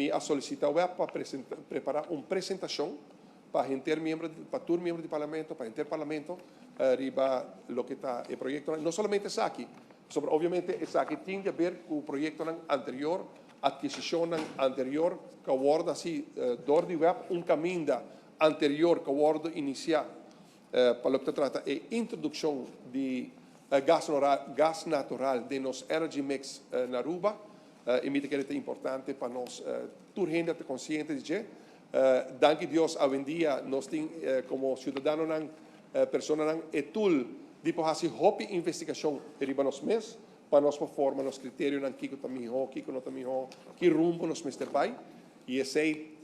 Mi a solicita web pa prepara un presentacion pa henter miembro, pa tur miembro di Parlamento, pa henter Parlamento, riba loke ta e proyecto. No solamente esaki, sobre obviamente esaki tin di haber cu proyecto anterior, adquisicion anterior, cu a wordo haci door di web, un caminda anterior cu a wordo inicia pa loke ta trata e introduccion di gas natural den nos energy mix na Aruba. Y mi ta kere ta importante pa nos tur hende ta consciente di dje. Danki Dios, awendia nos tin como ciudadano nan, persona nan e tool di por haci hopi investigacion riba nos mes pa nos forma nos criterio nan kiko ta miho, kiko no ta miho, ki rumbo nos mester bay. Y esey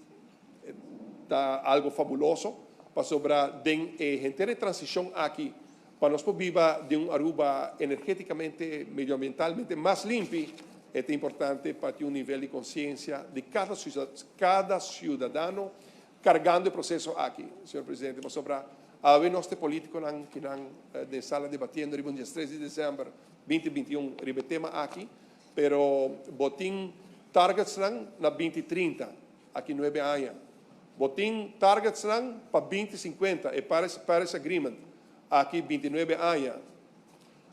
ta algo fabuloso pasobra den e henter transicion aki pa nos por biba den un Aruba energeticamente, medioambientalmente mas limpi, ta importante pa tin un nivel di consciencia di cada ciudadano cargando e proceso aki, señor presidente. Pasobra awe nos politico nan cu nan den sala debatiendo riba dia 3 di december 2021 riba e tema aki, pero bo tin targets nan na 2030, aki 9 aña. Bo tin targets nan pa 2050, e Paris Agreement, aki 29 aña.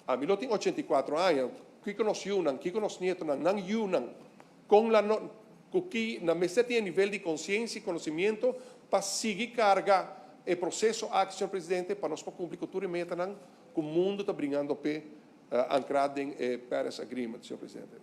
Ami lo tin 84 aña. Kico nos yiunan, kico nos nietonan, nan yiunan, con la no, cu nan mester tin nivel di consciencia y conocimento pa sigui carga e proceso aki, señor presidente, pa nos cumpli cu tur metanan cu mundo ta bringando p'e ancra den Paris Agreement, señor presidente.